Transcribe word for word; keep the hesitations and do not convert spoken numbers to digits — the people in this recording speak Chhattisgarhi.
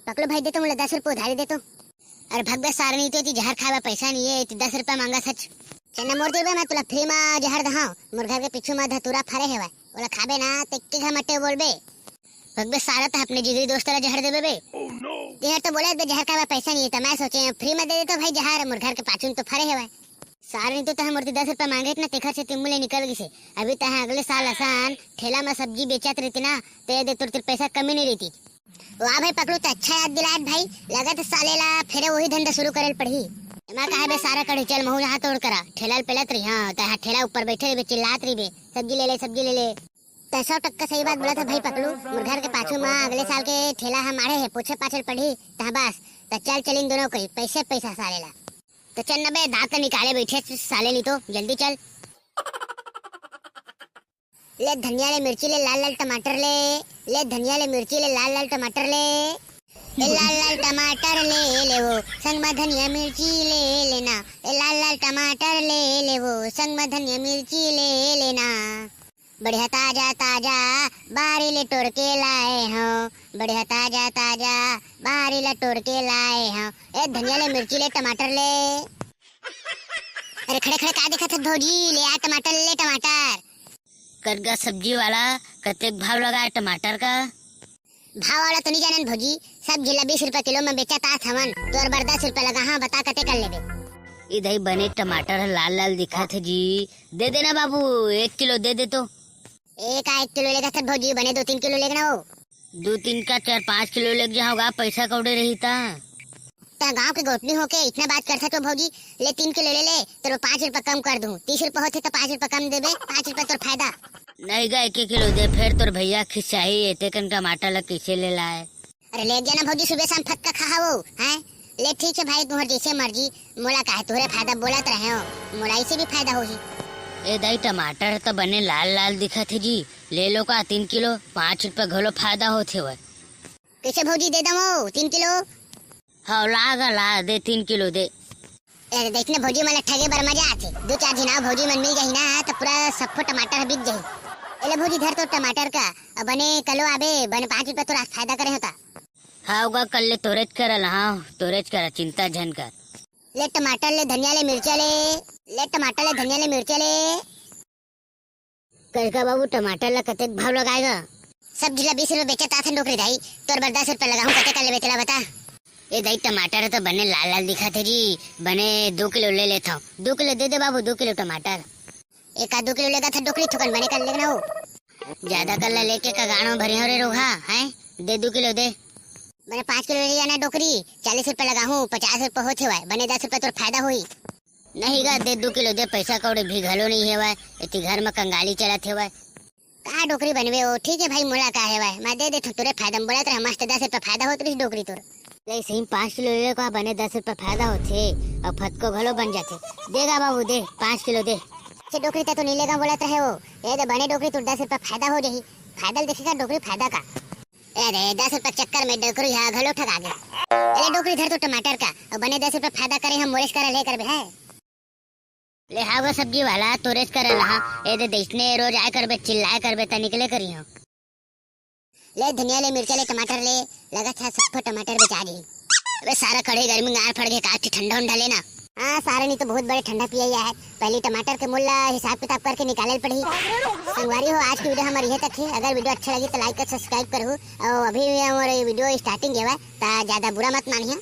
पकलो भाई, दे तो मोला दस रुपये उधारी दे तो। अरे भगबे सारनी, तो एती जहर खाए बर पैसा नहीं है, एती दस रुपया मांगा सच। चल ना मोर दे बे, मैं तुला फ्री में जहर दहाव। मोर घर के पीछू में धतूरा फरे हेवय, ओला खाबे ना, ते के घर मट्टे बोलबे। भगबे सारा, त अपने जिगरी दोस्त ला जहर देबे बे। जहर तो बोले बे, जहर खाए बर पैसा नहीं है, त मैं सोचे फ्री में दे दे तो भाई जहर, मोर घर के पाछू में तो फरे हेवय। सारनी तो तह मोर ती दस रुपया मांगे ना, तेखर से तिम्मू ले निकल गिसे। अभी तह अगले साल असान ठेला में सब्जी बेचत रहती ना, ते दे तोर तिर पैसा कमी नहीं रहती। वाह भाई पकलू, त अच्छा याद दिलात भाई। लगत साले ला फेरे वही धंधा शुरू करे ल पड़ही। एमा कहा बे सारा कढ़ी, चल महू यहाँ तोड़ करा। ठेला ल पेलत रही, हाँ, त यहाँ ठेला ऊपर बैठे रहिबे, चिल्लात रहिबे, "सब्जी ले ले, सब्जी ले ले।" त सौ टक्का सही बात बोला था भाई पकलू। मोर घर के पाछू मा अगले साल के ठेला हम आड़े है, पूछे पाछल पड़ही। त बस, त चल चलिन दोनों कोई, पैसे पैसा साले ला। त चल न बे, दांत निकाले बैठे साले नी तो, जल्दी चल। ले धनिया ले मिर्ची ले लाल लाल टमाटर ले, ले धनिया ले मिर्ची ले लाल लाल टमाटर ले। ए लाल लाल टमाटर ले लेवो, संग म धनिया मिर्ची ले लेना। ए लाल लाल टमाटर ले लेवो, संग म धनिया मिर्ची ले लेना। बढ़िया ताजा ताजा बारी ले टोर के लाए हो, बढ़िया ताजा ताजा बारी ले टोर के लाए हो। ए धनिया ले मिर्ची ले टमाटर ले। अरे खड़े खड़े का देखत हस भौजी, ले आ टमाटर ले, टमाटर। कतका सब्जी वाला, कतेक भाव लगा टमाटर का? भाव वाला तो नहीं जानन भौजी, सब जिला बीस रुपया किलो में बेचत आत हवन, तोर बर दस रुपया लगा, हाँ बता कते कर लेबे? ए दई बने टमाटर ह लाल लाल दिखत हे जी, दे देना बाबू, एक किलो दे दे तो। ए का एक किलो लेगा था भौजी, बने दो तीन किलो लेगना हो। दो तीन का चार पाँच किलो लेग जाओगा, पैसा कौड़े रही ता। त गांव के गोटनी होके इतना बात करथा तो भौजी, ले तीन किलो ले ले, तोर पाँच रुपया कम कर दूं। तीस रुपया होथे त पाँच रुपया कम देबे, पाँच रुपया तोर फायदा। नहीं गा, एक किलो दे, फेर तोर भैया खिसियाही, एते कन टमाटर ला कइसे ले लाए? अरे ले जाना भौजी, सुबह शाम फतका खा हवो, हैं? ले ठीक है भाई, तुहर जैसे मर्जी, मोला काहे तोहरे फायदा बोलत रहे हो, मोला इसे भी फायदा होही। ए दाई, टमाटर तो बने लाल लाल दिखत हे जी, ले लो का तीन किलो, पाँच रुपया घलो फायदा होथे वह। कैसे भौजी दे दमो तीन किलो? हव, ला गा, ला, दे, तीन किलो दे। ए, देख ने भौजी, मन ला ठगे बर मजा आथे। दू चार झिन अउ भौजी मन मिल जाही ना, त पूरा सब्बो टमाटर ह बिक जाही। ए ले भौजी, धर तो टमाटर का, अब बने कलो आबे, बने पाँच रुपया तोर फायदा करे होता। हव गा, कल ले तोरेच करल, हाँ, तोरेच करा, चिंता झन कर। ले टमाटर ले, धनिया ले, मिर्चा ले, ले टमाटर ले, धनिया ले, मिर्चा ले। करिका बाबू, टमाटर ला कतेक भाव लगाए गा? सब्जी ला बीस रुपया बेचत आथन डोकरी दाई, तोर बर दस रुपया लगाहूं, कतेक कर लेबे तेला बता। ए दाई, टमाटर तो बने लाल लाल दिखत हे जी, बने दो किलो ले लेथव, दो किलो दे दे बाबू, दो किलो टमाटर। एक आध दो किलो लेगा था डोकरी, थोकन बने कर लेगना हो। ज्यादा कर ला लेके का गाड़ो भरी हो रे रोगहा, हैं? दे दो किलो दे। बने पाँच किलो ले जाना डोकरी, चालीस रुपया लगाहूं, पचास रुपया होथे वय, बने दस रुपया तोर फायदा होही। नहीं गा, दे दू किलो दे, पैसा कौड़ी भी घलो नहीं हेवय, एती घर म कंगाली चलत हेवय। का डोकरी बनबे ओ? ठीक है भाई, मोला का हेवय, मैं दे देथों, तोरे फायदा म बोलत रहे, मस्त दस रुपया फायदा होत रहिस डोकरी तोर। ले सही म पाँच किलो ले ले का, बने दस रुपया फायदा होथे, अउ फतको घलो बन जाथे। दे गा बाबू, दे, पाँच किलो दे। अच्छा डोकरी, तै तो नहीं लेगा बोलत रहे ओ, ए दे बने डोकरी, तोर दस रुपया फायदा हो जाही। फायदा ल देखेगा डोकरी, फायदा का? ए रे, दस रुपया के चक्कर में डोकरी हा घलो ठगा गे। अरे डोकरी, धर तो टमाटर का, अउ बने दस रुपया फायदा करे हम मोरेश करा ले करबे है। ले हाव गा सब्जी वाला, तोरेच करा लहा। ए दे, जइसने रोज आए करबे, चिल्लाए करबे, त निकले करिहो। ले धनिया ले, मिर्चा ले, टमाटर ले, लगत हे सब्बो टमाटर बेचा जाही। अबे सारा कड़े गर्मी गार फड़ गे, का ठंडा उंडा लेना। हाँ, सारा नी तो बहुत बड़े ठंडा पिया है। पहले टमाटर के मूल्य हिसाब किताब करके निकाले ल पड़ही। संगवारी हो, आज की वीडियो हमारी यहीं तक है। अगर वीडियो अच्छा लगी तो like और subscribe करू। और अभी भी हमारे वीडियो starting है, तो ज्यादा बुरा मत मानिए।